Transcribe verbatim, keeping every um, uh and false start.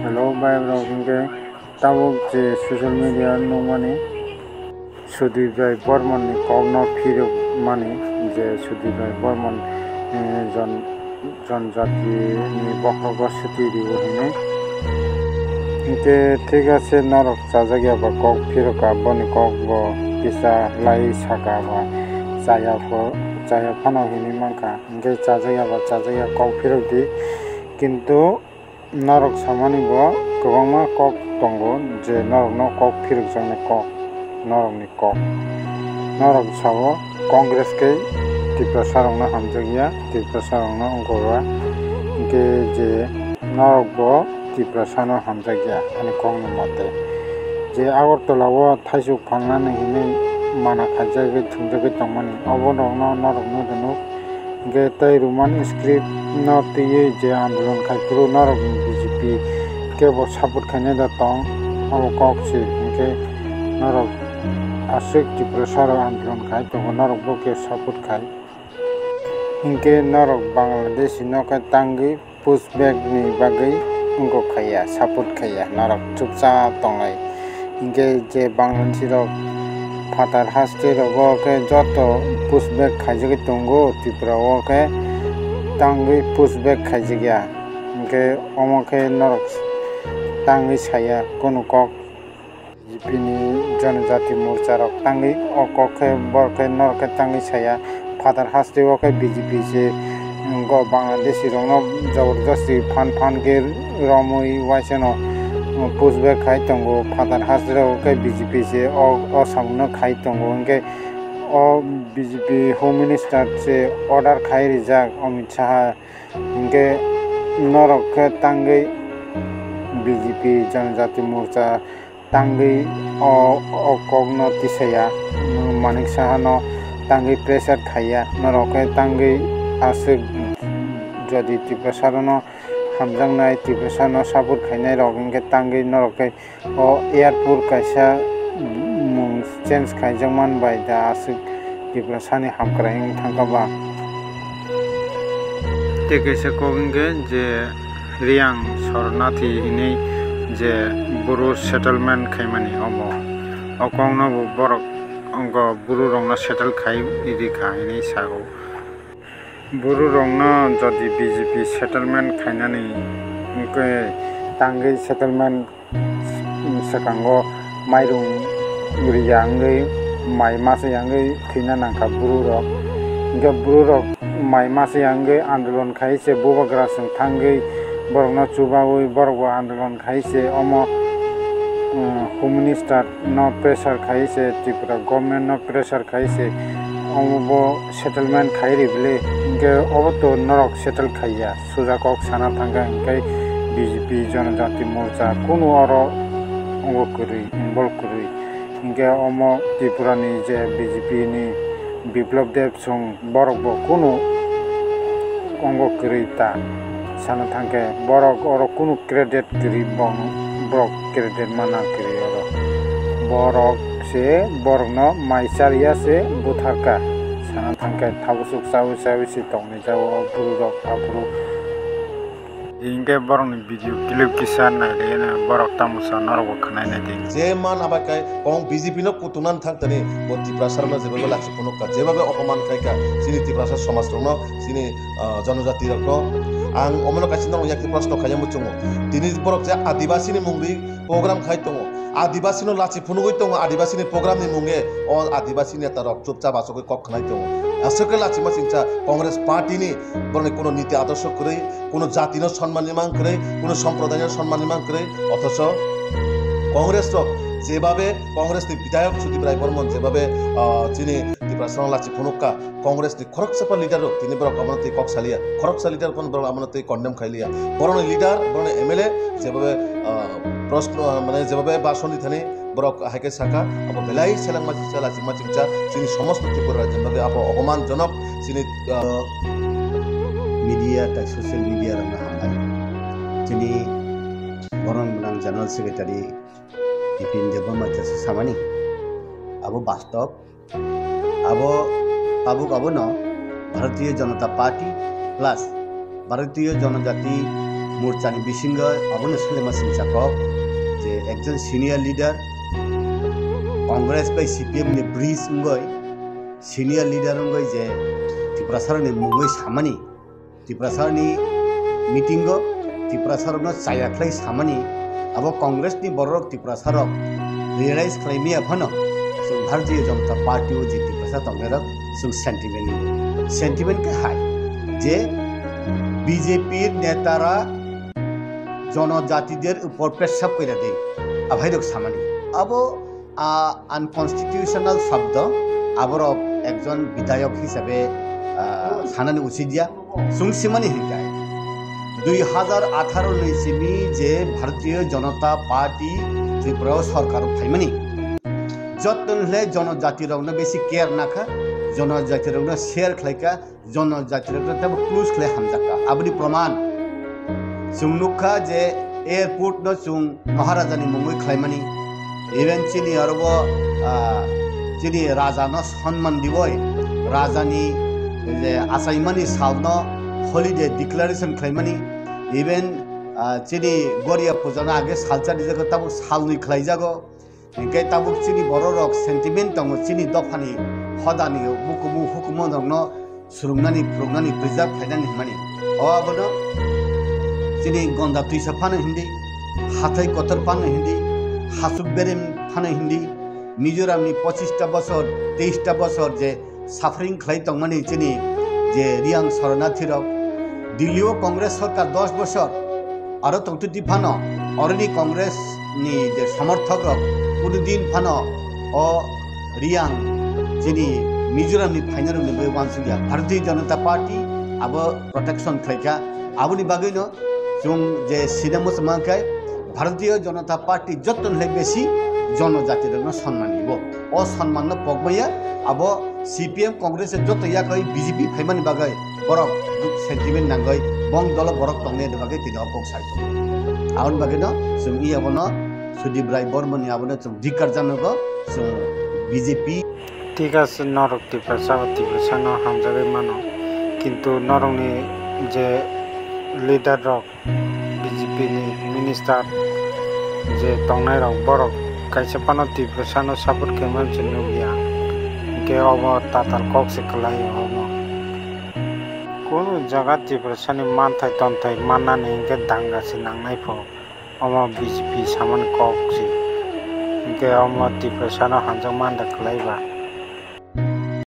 Hello, bai rok, hinkhe tabuk je social media nukmani Sudip Rai Bormon ni kokno phirok mani, je Sudip Rai Bormon, eh, jon-, jonjati ni bokhrogo swtwi rio hinwi. Hinkhe thik ase, norok chajak ya ba kok phirok ka, boni kok bo kisa lai saka ba chaya pho, chaya phano hinwi mankha. Hinkhe chajak ya ba chajak ya kok phirok di, kintu norok samani bo kwbangma kok tongo, je norokno kok phirokjaknai kok, norokni kok. Norok sao Congress khe Tiprasa rokno hamjakya, Tiprasa rokno wngkha, hinkhe je norok bo Tiprasano hamjakya, ani kokni mote. Je Agartala o thaisuk phalnani hinwi mana khaijagwi thwngjagwi tongmani, obo rokno norok nw rwnw. Hinkhe tei Roman script no twiwi je andolon khai phuru norok B J P kebo support khainai da tong, abo kok se. Hinkhe norok aswk Tiprasa rok andolon khai tongo, norok bo khe support khai. Hinkhe norok Bangladeshi no khe tangwi push back ni bagwi wngkok khaiya, support khaiya, norok chupchap tonglai. Hinkhe je Bangladeshi rok phatar haste rogo khe joto push back khaijagwi tongo, Tripura o khe tangwi push back khaijakya. Hinkhe omo khe norok tangwi saya kunu kok. B J P ni Janajati Morcha rok tangwi o kok khe, borok khe norok khe tangwi saya. Phatar haste o khe B J P se, um, go Bangladeshi rokno jabardasti phan phan khe romwi uaisano, um, push back khai tongo. Phatar haste o khe B J P se o, o samungno khai tongo. Hinkhe o B J P Home Minister se order khai rijak Amit Shah. Hinkhe norok khe tangwi B J P Janajati Morcha tangwi o, o kokno tisaya, Manik Saha no tangwi pressure khaiya, norok khe tangwi aswk jodi Tiprasa rokno hamjaknai, Tiprasa no support khainai rok hinkhe tangwi norok khe o airport kaisa mung change khaijak man bai da aswk Tiprasa ni hamkrai wng thangkha ba. Tei kaisa kok hinkhe je Riyang Soronathi hinwi je boro settlement khaimani omo. O kokno bo borok wngkha boro rokno settle khai rikha hinwi sago. Boro rokno jodi B J P settlement khainani wngkhe tangwi settlement swkango mairung riya wngwi mai masa ya wngwi thwina nangkha boro rok. Hinkhe boro rok mai masa ya wngwi andolon khai se bubagra chwng thangwi borokno chubawi borokbo andolon khai se omo, um, Home Minister no pressure khai se Tripura government no pressure khai se omo bo settlement khai ri bwle hinkhe obo to norok settle khaiya. Suja kok sana thangkha hinkhe B J P Janajati Morcha kunu oro ongo kwrwi, involve kwrwi. Hinkhe omo Tripura ni je B J P ni Biplab Deb Singh borok bo kunu ongo kwrwi ta sana thangkhe borok oro kunu credit kwrwi bo borok credit mana kwrwi oro. Borok se borokno mai chariya se butharkha sana thangkhe thabusuk chawi chawi se tongni jao o buru rok aphuru. Hinkhe borokni video clip kisa nailaiya borok tamo sa norokbo khwnai naidi. Je man abai kai kong B J P no kutungnani thang tani bo Tiprasa rokno jebabe lachi phunukha, jebabe opoman khaikha chini Tiprasa somaj rokno, chini, ah, jonojati rokno. Ang omono kaisa norok yakni proshno khaina muchungo. Tini borok je Adibasi ni mungwi program khai tongo. Adibasi no lachi phunugwi tongo, Adibasi ni program ni munge o Adibasi neta rok chupchap achugwi kok khwnai tongo. Aswk khe lachima chingcha Congress party ni borokni kuno niti adorsho kwrwi, kuno jati no sonman ni mang kwrwi, kuno somproday no sonman ni mang kwrwi, othocho Congress rok jebabe Congress ni bidhayok Sudip Rai Bormon jebabe, ah, chini Tiprasa no lachi phunukha, Congress ni khoroksa pha leader rok tini borok abono twi kok saliya, khoroksa leader phano borok abono twi condemn khailiya. Borokni leader, borokni M L A jebabe, ah, proshno, ah, mane jebabe bhashon di thani borok hai khe sakha, abo belai selengma chingcha, lachima chingcha, chini somosto Tripura rajyoni bagwi abo ogoman jonok chini, ah, media tai social media rokno hambai. Chini borom gwnang General Secretary Bipin Debbarma jesa samani abo bastob. Abo tabuk abono Bharatiya Janata Party plus Bharatiya Janajati Morchani bisingo abono selema singcha kok je ekjon senior leader, Congress bai C P M ni bridge wngoi senior leader wngoi je Tiprasarokni mungwi samani, Tiprasarokni meeting o Tiprasarokno chaya khlai samani, abo Congress ni bororok Tiprasarok realize khlai maya phano chwng Bharatiya Janata Party o je Tiprasa tongnairok chwng sentiment ni, sentiment khe hai je B J P netara jonojatider upor pesab koira de, abhairok samani. Abo, ah, unconstitutional shabdo, aborok ekjon bidhayok hisabe, ah, sanani usit ya. Chwng simani hinkai dui hazar atharo ni simi je Bharatiya Janata Party Tripura o sorkar o phaimani, jotoni hwle jonojatirokno besi care nakha, jonojatirokno share khlaikha, jonojatirokno teibo close khlai hamjakha. Aboni proman chwng nukha je airport no chwng Maharajani mungwi khlaimani, even chini orobo, ah, chini rajano sonman diwoi, rajani je achaimani salno holiday declaration khlaimani, even, ah, chini Goria pujano age salsa rijak tabuk salnwi khlaijago. Hinkhe tabuk chini bororok sentiment tongo, chini dophani hodani bukumu hukumu rokno swrwngnani, phwrwngnani, preserve khlainani hwnmani. O abono chini gonda twisa phano hindi, hathai kotor phano hindi, hasuk berem phano hindi, Mizoramni pochista bosor, teista bosor je suffering khlai tongmani chini je Riyang Sharanarthi rok, Delhi o Congress sorkar dos bosor aro tongtwtwi phano oroni Congress ni je somorthok rok kuno din phano o Riyang chini Mizoram ni phainai rok ni bagwi uansukya. Bharatiya Janata Party abo protection khlaikha. Aboni bagwino chwng je sida muchung mankhe Bharatiya Janata Party jottoni hwlai besi jonojati rokno sonman dibo. O sonman no pokmaya abo C P M Congress joto yakhai B J P phaimani bagwi borok sentiment nangwi bong dolo borok tongnai bagwi tini o kok sai tongo. Aboni bagwino chwng i abono Sudip Rai Bormani abono chwng dhikar janogo, chwng B J P. Thik ase, norok Tiprasa bo Tiprasano hamjagwi mano, kintu norokni je leader rok, B J P ni minister je tongnai rok, borok kaisa phano Tiprasano support khaimani se nukya, hinkhe obo tatal kok se kwlaio omo. Kunu jaga Tiprasani manthai tonthai mannani hinkhe danga se nangnai pho. Omo B J P samani kok se. Hinkhe omo Tiprasano hamjak manda kwlaiba.